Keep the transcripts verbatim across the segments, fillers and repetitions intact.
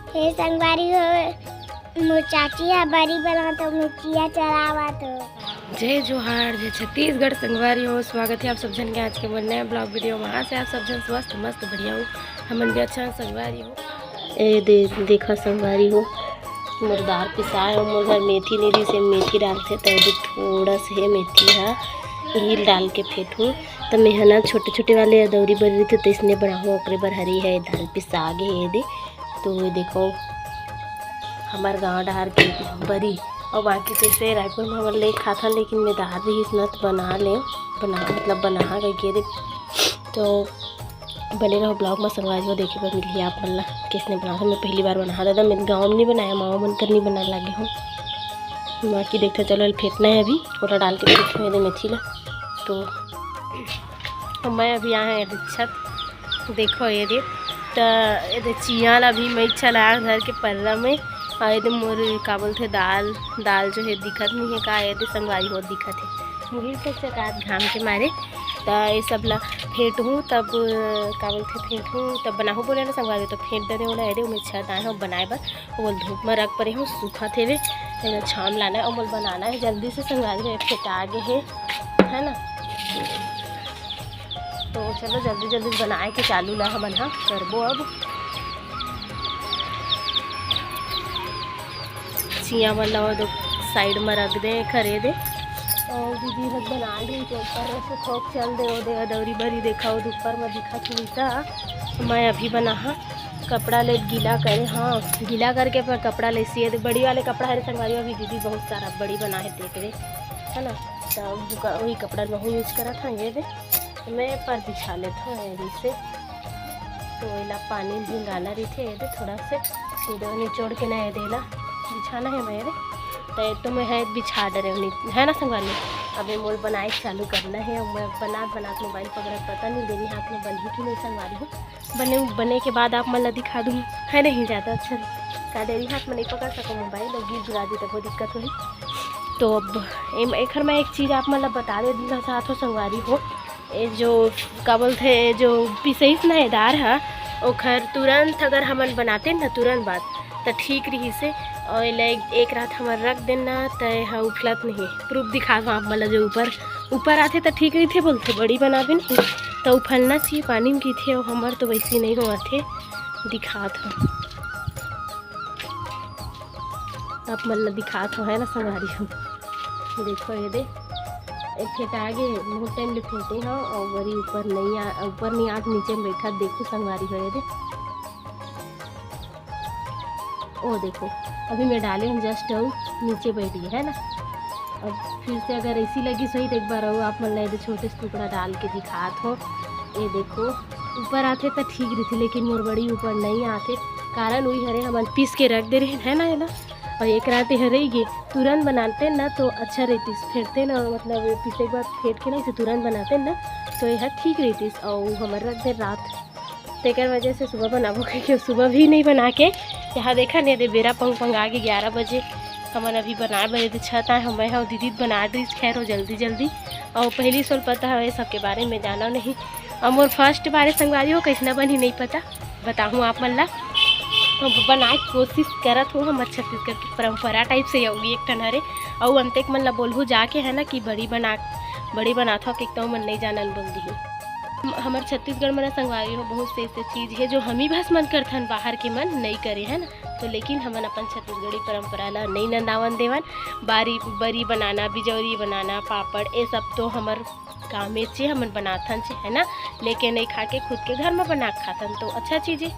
हे संगवारी हो, मोर चाची ह बरी बनात हे, मिर्चिया चलावत हे। जय जोहार, जय छत्तीसगढ़ संगवारी हो, स्वागत है आप सब झन के आज के मोर नया ब्लॉग वीडियो में। आशा है आप सब झन स्वस्थ, मस्त, बढ़िया हो। हमन भी अच्छा हन संगवारी हो। ए दे, देखा संगवारी हो, मोर दार पिसाय हो, मोर घर मेथी नहीं रहिसे, मेथी डालथे, त एदे थोड़ा से हे मेथी हा, हील डाल के फेंटहूँ। त मेहा ना छोटे-छोटे वाले अदौरी बरी रहिथे, तइसने बनाहूँ, ओकरे बर हरी हे दार पिसा गे हे एदे। तो ये देखो, हमर गाँव डहार के बरी, अउ बाकी जैसे रायपुर में हमन ले खाथन, लेकिन मैं दार रहिस न, त बना ले, बना, मतलब, बना कहिके दे। तो बने रहो ब्लॉग में, संगवारी हो, देखे बर मिलही आप मन ला, किसने बनाया। मैं पहली बार बना दादा, मैं गाँव में नहीं बनाया, मामा मन कर नहीं बना लागे हूँ। बाकी देखते चलो, फेंटना है अभी, ओला डाल के फेंटना है मेथी ला। तो मैं अभी आए हैं छत, देखो ये दे, त ये दे चिया ला भी मैं चला घर के पर्रा में, और ये दे मोर का बोलथे दाल, दाल जो है दिखत नहीं है का, ये दे संगवारी हो दिखत है, मुही से चकात घाम के मारे। त ये सब ला फेंटहूँ तब का बोलथे फेंटहूँ तब बनाहूँ बोले ना संगवारी, तो फेंट डरे ओला, ये दे मैं छत आए हूँ बनाए बर, वो धूप में रख परे हूँ, सूखत हेवे, तेला छाम लाना है, अउ मोला बनाना है जल्दी से संगवारी हो, फेंटा गे है, है ना। तो चलो जल्दी जल्दी बनाए के चालू ला हमन हा करबो अब। चिया मन ला वो दो साइड में रख दे, खरे दे। और दीदी हर बना ली तो ऊपर से थोक चल दे, वो दे अदौरी बरी देखा, वो ऊपर में दिखा चुईता। मैं अभी बना हा कपड़ा ले गीला करे, हाँ गीला करके पर कपड़ा ले सिए दे। बड़ी वाले कपड़ा हरे संगवारी, अभी दीदी बहुत सारा बड़ी बना है देख रहे, है ना। तो वही कपड़ा में यूज करत हाँ, ये दे मैं पर बिछा लेत हूँ एरी से। तो एला पानी भिंगाना रहिथे, ये दे थोड़ा से सीधा निचोड़ के ना ये देला बिछाना है मेरे। तो ये तो मैं है बिछा डरे हूँ, है ना संगवारी। अब ये मोल बनाए चालू करना है, मैं बनात बनात मोबाइल पकड़त पता नहीं देनी हाथ में बंधी कि नहीं संगवारी हो। बने बने के बाद आप मन ला दिखा दूँ, है नहीं ज़्यादा अच्छा का देरी हाथ में नहीं पकड़ सको मोबाइल, और गिर गिरा दी तो दिक्कत होही। तो अब एम एखर मैं एक चीज़ आप मन ला बता दे दीना चाहत हो संगवारी हो, ए जो का बोलथे, जो पिसईस ना ए दार ह, ओखर तुरंत अगर हमन बनाते ना तुरंत बाद, त ठीक रहिसे। और एला एक, एक रात हमन रख देना, त ए ह उफलत नहीं। प्रूफ दिखा दो आप मन ला, जो ऊपर, ऊपर आथे त ठीक रहिथे बोलथे, बड़ी बनाबे नहीं त उफलना चाहिए पानी में कीथे, और हमर तो वैसे नहीं होवत हे, दिखात हो आप मन ला, दिखात हो, है ना संगवारी हो। देखो ये दे, एक फेंटा आगे बहुत टाइम ले फेंटे हो, और वरी ऊपर नहीं आ, ऊपर नहीं आत, नीचे में बैठा। देखो संगवारी हो ये दे, ओ देखो, अभी मैं डाले हूँ जस्ट, और नीचे बैठ गई है ना। अब फिर से अगर ऐसी लगी सही तो एक बार और आप मन ला ये दे छोटे से टुकड़ा डाल के दिखात हो। ये देखो, ऊपर आथे त ठीक रहिथे, लेकिन मोर बड़ी ऊपर नहीं आथे, कारण वही हरे हमन पीस के रख दे रहे हैं ना, है ना। और एक रात ये रह गए, तुरंत बनाते ना तो अच्छा रहतीस, फेंटते ना, मतलब पीसे के बाद फेंट के ना इसे तुरंत बनाते ना तो यह ठीक रहतीस, और हमर रख दे रात, तेकर वजह से सुबह बनाबो कहिके सुबह भी नहीं बना के यहाँ देखा नहीं दे, बेरा पंग पंग आगे ग्यारह बजे। हमन अभी बनाए बर एदे छत आए, हम मैं हव दीदी बना दीस, खैर हो जल्दी जल्दी। और पहली सोल पता है सबके बारे में जाना नहीं, और मोर फर्स्ट बारे संगवारी हो कैसना बनी नहीं पता, बताहूँ आप मन ला। तो बनाए के कोशिश करत हूँ, हमर छत्तीसगढ़ के परंपरा टाइप से होगी एक ठन हरे। और अंतेक मन ला बोलहूँ जाके है ना कि बड़ी बना, बड़ी बनात हो कि तो मन नहीं जानन बोल दी। हमर छत्तीसगढ़ में ना संगवारी हो बहुत से ऐसे चीज है जो हम ही बस मन करथन, बाहर के मन नहीं करे है ना। तो लेकिन हमन अपन छत्तीसगढ़ी परंपरा ला नहीं नंदावन देवन। बारी बरी बनाना, बिजौरी बनाना, पापड़, ये सब तो हमर काम में चे हमन बनाथन चे है ना, लेके नहीं खा के खुद के घर में बना के खाथन तो अच्छा चीज है।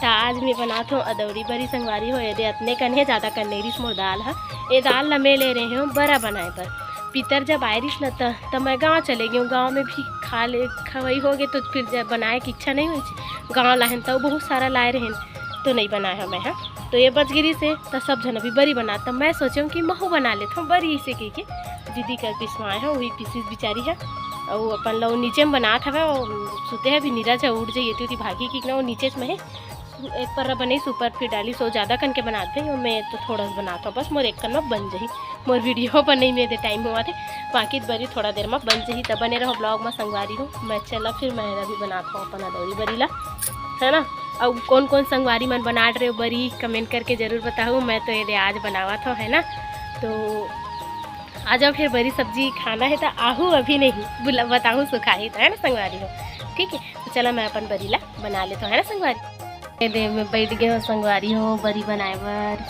त आज मैं बनात हूँ अदौरी बरी संगवारी हो, एदे अतने कन है, ज़्यादा कन नहीं रिस मोर दाल है। ये दाल ला मैं ले रहे हूँ बरा बनाए बर। पितर जब आए रिस न त, त मैं गाँव चले गई हूँ, गाँव में भी खा ले खवाई हो गए तो फिर जब बनाए की इच्छा नहीं हुई। गाँव लाहन तो बहुत सारा लाए रहन तो नहीं बनाए हूँ मैं, हाँ। तो ये बच गिरी से त सब झन अभी बरी बना, त मैं सोचे हूँ कि महू बना लेत हूँ बरी इसे कह के। दीदी कर पिसवाए हैं, वही पीसीस बिचारी है। और अपन लोग नीचे में बनात हवे, वो सुते है, अभी नीरज है उठ जाइए, तो भागी कि ना वो नीचे में है। एक पर्रा बनीस ऊपर फिर डालीस, वो ज़्यादा कन के बनात है, मैं तो थोड़ा सा बनात हूँ बस, मोर एक कन में बन जाही। मोर वीडियो पर नहीं मेरे टाइम हुआ थे, बाकी बरी थोड़ा देर में बन जाही। तब बने रहो ब्लॉग में संगवारी हो। मैं चला फिर मैं अभी बनात हूँ अपन अदौरी बरी ला, है ना। अउ कौन कौन संगवारी मन बनात रहे बरी, comment करके जरूर बताहू। मैं तो ये दे आज बनावत हूँ, है ना। तो आ जाओ फिर, बरी सब्जी खाना है तो आहू, अभी नहीं बुला, बताहूँ सुखाही तो, है ना संगवारी हो। ठीक है, तो चला मैं अपन बरी ला बना लेता हूँ, है ना संगवारी। ये दे मैं बैठ गए हो संगवारी हो बरी बनाए बर।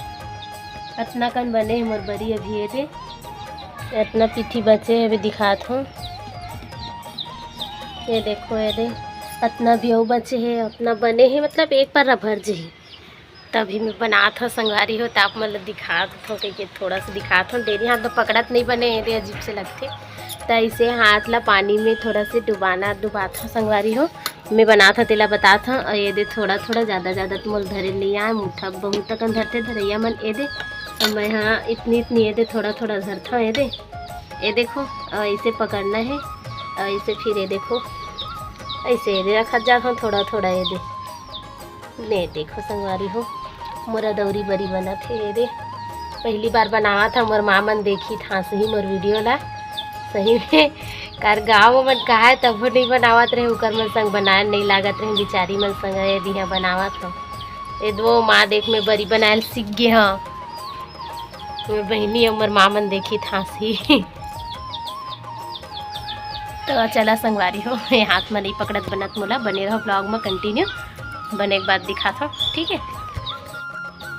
अतना कन बने है मोर बरी अभी, ये दे अतना पीठी बचे है, अभी दिखात हूँ। ये देखो, ये दे अतना भी अउ बचे है, अतना बने है, मतलब एक पर्रा भर जही। तभी मैं बनात हूँ संगवारी हो, त आप मन ल दिखात हूँ, कहिके थोड़ा सा दिखात हूँ। डेरी हाथ तो पकड़त नहीं बने, ये दे अजीब से लगथे। त इसे हाथ ला पानी में थोड़ा से डुबाना, डुबात हूँ संगवारी हो। मैं बनात हूँ तेला बतात हूँ। और ये दे थोड़ा थोड़ा, ज़्यादा ज़्यादा तो मोर धरे नहीं आए, मुठा बहुत अकन धरथे धरैया मन। ये दे, और मैं हाँ इतनी इतनी ये दे थोड़ा थोड़ा धरत हूँ। ये दे, ये देखो, और इसे पकड़ना है, और इसे फिर ये देखो, ऐसे ये दे रखत जात हूँ थोड़ा थोड़ा। ये दे ने देखो संगवारी हो, मोर अदौरी बरी बनत हे। ये दे, पहली बार बनावत हूँ, मोर माँ मन देखी था सही मोर video ला। सही में, कार गाँव में मन कहा है तभो नहीं बनावत रहे, उकर मन संग बनाए नहीं लागत रहे, बिचारी मन संग ये दिहा बनावत हूँ। ये दो माँ देख में बरी बनाए सीख गे हाँ। मोर बहिनी अउ मोर माँ मन देखी थासी। तो चला संगवारी हो, ये हाथ में नहीं पकड़त बनत मोला, बने रहो vlog में continue, बने के बाद दिखात हूँ, ठीक है।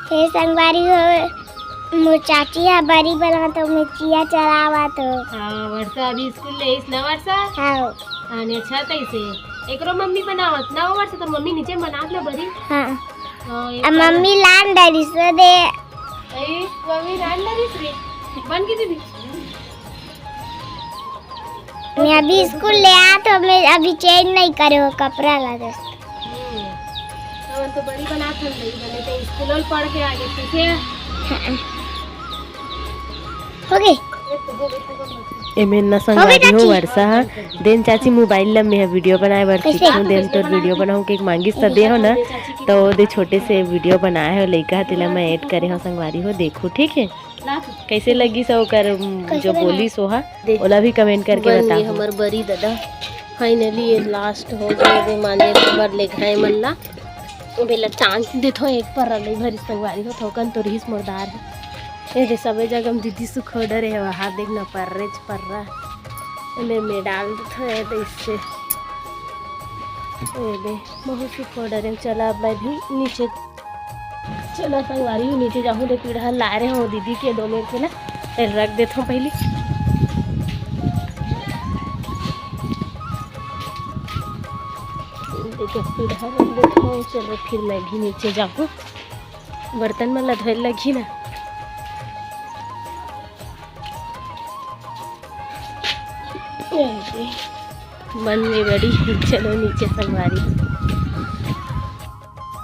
हे संगवारी हो, मोर चाची हा बरी बना तो मिर्चिया चलावा तो। हाँ, वर्षा अभी स्कूल ले आइस ना वर्षा? हाँ। हाँ, ने अच्छा तैसे। एकरो मम्मी बनावत ना वर्षा, तो मम्मी नीचे बनात ना बरी। हाँ। हाँ, एक अब बार मम्मी लान डरिस दे। ए, मम्मी रान डरिस रे। बन के दीदी। मैं अभी स्कूल ले आत हूँ, मैं अभी change नहीं करे हो कपड़ा ला दोस्त। हम्म। हमन तो बड़ी बनात हन, नहीं बने तो स्कूल पढ़ के आगे, ठीक है? हाँ। हो गई। एमे न संगवारी हो, वर्षा ह देन चाची मोबाइल ल मेंह वीडियो बनाए बर कैसे? सीखहूँ, देन तोर वीडियो बनाहूँ के मांगिस त दे हो ना, तो दे छोटे से वीडियो बनाए हो लइका ह, तेला मैं ऐड करे हो संगवारी हो, देखो ठीक है। कैसे लगिस ओकर, उम, कैसे जो बना? बोलिस ओहा, दे। ओला भी कमेंट करके बन गई बताहू। हमर बरी दादा, फाइनली ये लास्ट हो गए, दे मांजे बर ले खाए मन ला। बेला चांस देथो, एक पर्रा ले भरी संगवारी हो, थोकन तो रिहिस मोर दार है। ये दे सबे जगह में दीदी सुखो डरे है, वहाँ देखना पर्रे च पर्रा। एमे में डाल देथो, ये दे इससे। ये दे, बहुत सुखो डरे। चला अब मैं भी नीचे, चला संगवारी हो, नीचे जाहूँ, दे पीढ़ा ला रहे हो दीदी के दो मेर के ना, फिर रख देथो पहली। देखो, पीढ़ा रख देथो, चलो फिर मैं भी नीचे जाहूँ, बर्तन मन ला धोए लगही ना। बन गे बड़ी, चलो नीचे संगवारी।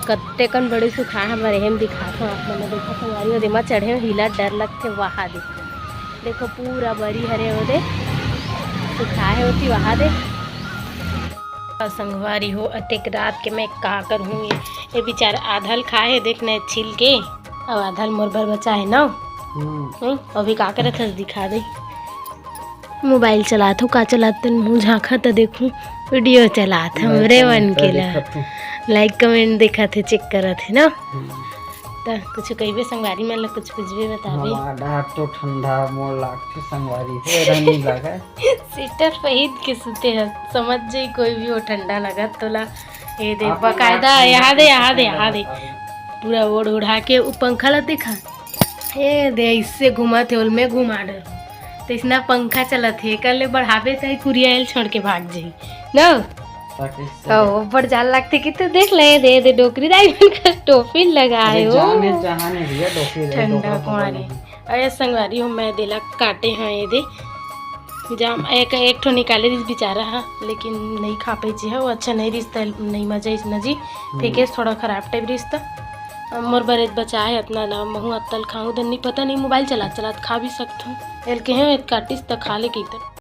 कत्ते कन बड़ी सुखा है, हमर एहम दिखात हो आप मन, देखो संगवारी, ओदे मा चढ़े में हिला डर लगथे, वहा दे। देखो पूरा बरी हरे ओदे, सुखा है ओती, वहा दे। अउ संगवारी हो, अतेक रात के मैं का करहूँ, ये, ये बेचारा आधा ल खाए हे, देख न छिल के, अउ आधा ल मोर बर बचा है ना। हम्म। हम्म, अभी का करत हस, दिखा दे। मोबाइल चलात हो, का चलात तन मुँह झांका त देखूं, वीडियो चलात हे, हमरे मन के ला। लाइक कमेंट देखत हे, चेक करत हे ना। हम्म। त कुछ कहिबे संगवारी मन ला, कुछ पूछबे बताबे? हमार डहार तो ठंडा मोर लागथे संगवारी, तोरा नहीं लागे? स्वेटर पहिन के सुते हस, समझ जाई कोई भी हो ठंडा लगत तोला। ये दे, आप बकायदा, यहाँ दे, यहाँ दे, यहाँ दे। पूरा ओढ़ ओढ़ा के उ पंखा ला देखा। ये दे, इससे घुमा थे, ओल में घुमा डर। तो इसना पंखा चलत हे, कर ले बढ़ाबे त कुरिया एल छोड़ के भाग जाई। न? तो ऊपर जाल लगथे कि तू देख ले, दे, दे, डोकरी दाई मन कर टोपी लगाए हो। जाने जहाने भैया, डोकरी दाई, ठंडा डोकरा कुमारी। नहीं। अरे संगवारी हो, मैं देला काटे हाँ ये दे। जाम एक, एक ठो निकाले रिस बेचारा हा, लेकिन नहीं खा पाइस हा, वो अच्छा नहीं रिस, त नहीं मजा इस ना जी। हम्म। फेंकेस थोड़ा खराब टाइप रिस त। अब मोर बरेज बचा है अपना ला, महू अत्तल खाऊं, धन नहीं पता नहीं मोबाइल चलात चलात खा भी सकथूं। एल के हैं, काटिस त खा ले कहितन।